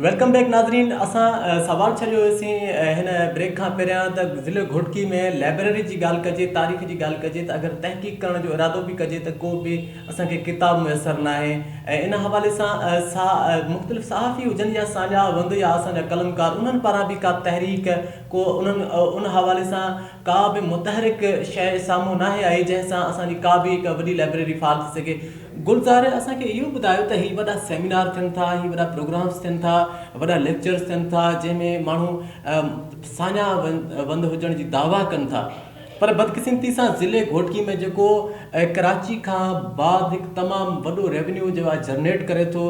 Welcome back ناظرين اسان سوال ڇڏيو هيوسين هن بريڪ کان پهريان ته ضلعي گهوٽڪي ۾ لائبريري جي ڳالهه ڪجي تاريخ جي ڳالهه ڪجي ته اگر تحقيق ڪرڻ جو ارادو به ڪجي ته ڪو به اسان کي ڪتاب ميسر ناهي ۽ ان حوالي سان سا مختلف صحافي هجن يا ساڃاهه وند يا اسان جا قلمڪار انهن پاران به ڪا تحريڪ ڪو انهن ان حوالي سان ڪا به متحرڪ شيء سامهون ناهي آئي جنهن سان اسان جي ڪا به هڪ وڏي لائبريري فعال ٿي سگهي. گلزار اسان کي اهو ٻڌايو ته هي وڏا سيمينار ٿين ٿا، هي وڏا پروگرامس ٿين ٿا، وڏا ليڪچرس ٿين ٿا جنهن ۾ ماڻهو ساڃاهه وند هجڻ جي دعويٰ ڪن ٿا پر بدقسمتي سان ضلعي گهوٽڪي ۾ جيڪو ڪراچي کان بعد هڪ تمام وڏو ريونيو جو آهي جنريٽ ڪري ٿو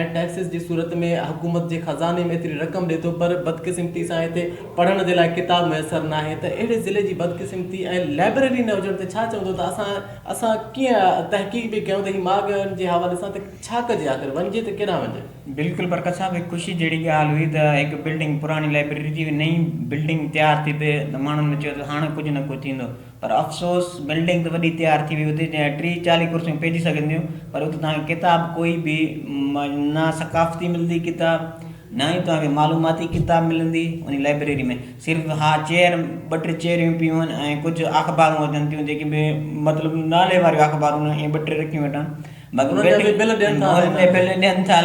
۽ ٽيڪسز جي صورت ۾ حڪومت جي خزاني ۾ ايتري رقم ڏي ٿو پر بدقسمتي سان هتي پڙهڻ جي لاء ڪتاب ميسر ناهي ته اهڙي ضلعي جي بدقسمتي ۽ لائبريري نه هجڻ تي ڇا چوندو ته اسان اسان ڪيئن تحقيق به ڪيون ته هي ماڳن جي حوالي سان ته ڇا ڪجي آخر وڃجي ته ڪيڏانهن وڃجي. بلڪل برڪت صاحب هڪ خوشي جهڙي ڳالهه هئي ته هڪ بلڊنگ پراڻي لائبريري ٿي وئي نئين بلڊنگ تيار ٿي پئي ته ماڻهن ۾ چيو ته هاڻ ڪجهه نه ڪجهه ٿيندو پر افسوس بلڊنگ ته وڏي تيار ٿي وئي اتي ٽيهه چاليهه ڪرسيون پئجي سگهن ٿيون پر اتي توهان کي ڪتاب ڪوئي به نه ثقافتي ملندي ڪتاب نه ئي توهان کي معلوماتي ڪتاب ملندي ان لائبريري ۾ صرف ها چيئر ٻه ٽي چيئريون پيون آهن ۽ ڪجهه اخبارون اچن ٿيون جيڪي به مطلب نالي واريون اخبارون آهن ائين ٻه ٽي رکيون ويٺا آهن باقي بل ڏين ٿا بل ڏين ٿا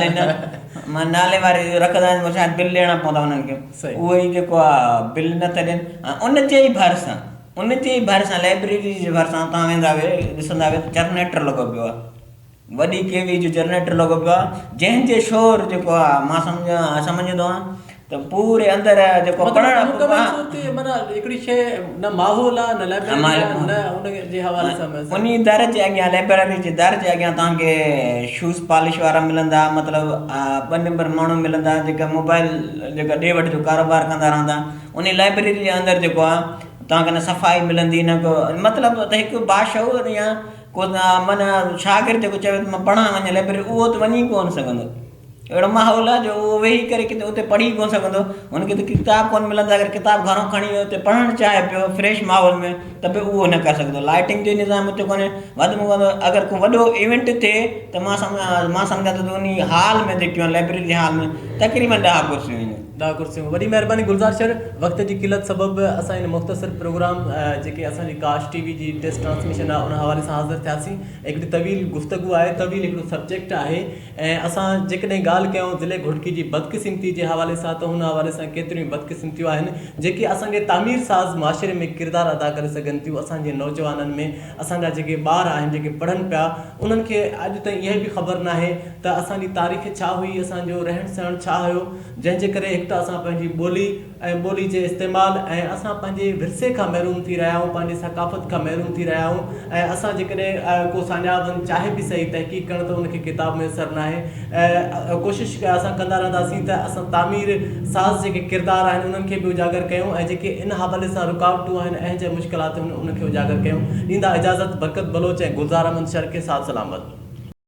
مان نالي واري رکندا آهن شايد بل ڏيڻا پوندا انهن کي اهو ئي جيڪو آهي بل نٿا ڏين ۽ ان جي ئي ڀرسان ان جي ئي ڀرسان لائبريري جي ڀرسان توهان ويندا ڏسندا جنريٽر لڳو پيو آهي وڏي ڪي وي جو جنريٽر لڳو پيو آهي جنهن جي شور جيڪو آهي مان سمجهان سمجهندو آهيان ته پوري اندر جيڪو پڙهڻ مڪمل طور تي معنيٰ هڪڙي شيء نه ماحول آهي نه لائبريري آهي نه ان جي حوالي سان انهي در جي اڳيان لائبريري جي در جي اڳيان توهان کي شوز پالش وارا ملندا مطلب ٻه نمبر ماڻهو ملندا جيڪا موبائل جيڪا ڏي وٺ جو ڪاروبار ڪندا رهندا انهي لائبريري جي اندر جيڪو آهي توهان کي نه صفائي ملندي نه ڪو مطلب ته هڪ باشعور يا ڪو معنيٰ شاگرد جيڪو چوي ته مان پڙهان وڃان لائبريري اهو ته وڃي ڪونه سگهندو اهڙو ماحول آهي جو اهو ويهي ڪري ڪٿي اتي پڙهي ڪونه سگهندو هن کي ته ڪتاب ڪونه ملندا اگر ڪتاب گهرو کڻي ويو اتي پڙهڻ چاهي پيو فريش ماحول ۾ ته به اهو نه ڪري سگهندو لائٽنگ جو نظام اتي ڪونهي وڌ ۾ وڌ اگر ڪو وڏو ايونٽ ٿئي ته مان سمجهان مان سمجهان ٿو ته انهي هال ۾ جيڪيون آهن لائبريري جي هال ۾ تقريبن ڏهه ڪرسيون اينديون. ڏهه ڪرسيون وڏي مهرباني گلزار شر وقت جي قلت سبب اسان هن مختصر پروگرام جيڪي اسان جي ڪاش ٽي وي جي ٽيسٽ ٽرانسميشن آهي ان حوالي سان حاضر ٿياسين هڪڙي طويل گفتگو آهي طويل هڪڙو سبجيڪٽ آهي ۽ اسان جيڪڏهن ڳالهه ڪيون ضلعي گهوٽڪي جي بدقسمتي جي حوالي سان ته ان حوالي سان ڪيتريون ئي بدقسمتيون آهن جيڪي اسان جي تعمير ساز معاشري ۾ ڪردار ادا ڪري سگهن ٿيون اسان جي نوجوانن ۾ اسان جا جيڪي ٻار آهن جيڪي پڙهن پيا انهن کي اڄ تائين اها به خبر ناهي ته اسان جي تاريخ ڇا هئي، اسان جو رهڻ سهڻ ڇا هيو، جنهن جي ڪري هڪ ته اسان پنهنجي ٻولي ۽ ٻولي جي استعمال ۽ اسان پنهنجي ورثي کان محروم ٿي رهيا آهيون، پنهنجي ثقافت کان محروم ٿي رهيا آهيون ۽ اسان جيڪڏهن ڪو ساڃاهه وند چاهي به سهي تحقيق ڪرڻ ته ان کي ڪتاب ميسر ناهي ۽ ڪوشش اسان ڪندا رهنداسين ته اسان تعمير ساز جيڪي ڪردار آهن انهن کي به اجاگر ڪيون ۽ جيڪي ان حوالي سان رڪاوٽون آهن ۽ جي مشڪلات آهن ان کي اجاگر ڪيون. ڏيندا اجازت برڪت بلوچ ۽ گلزار احمد شر کي ساٿ سلامت.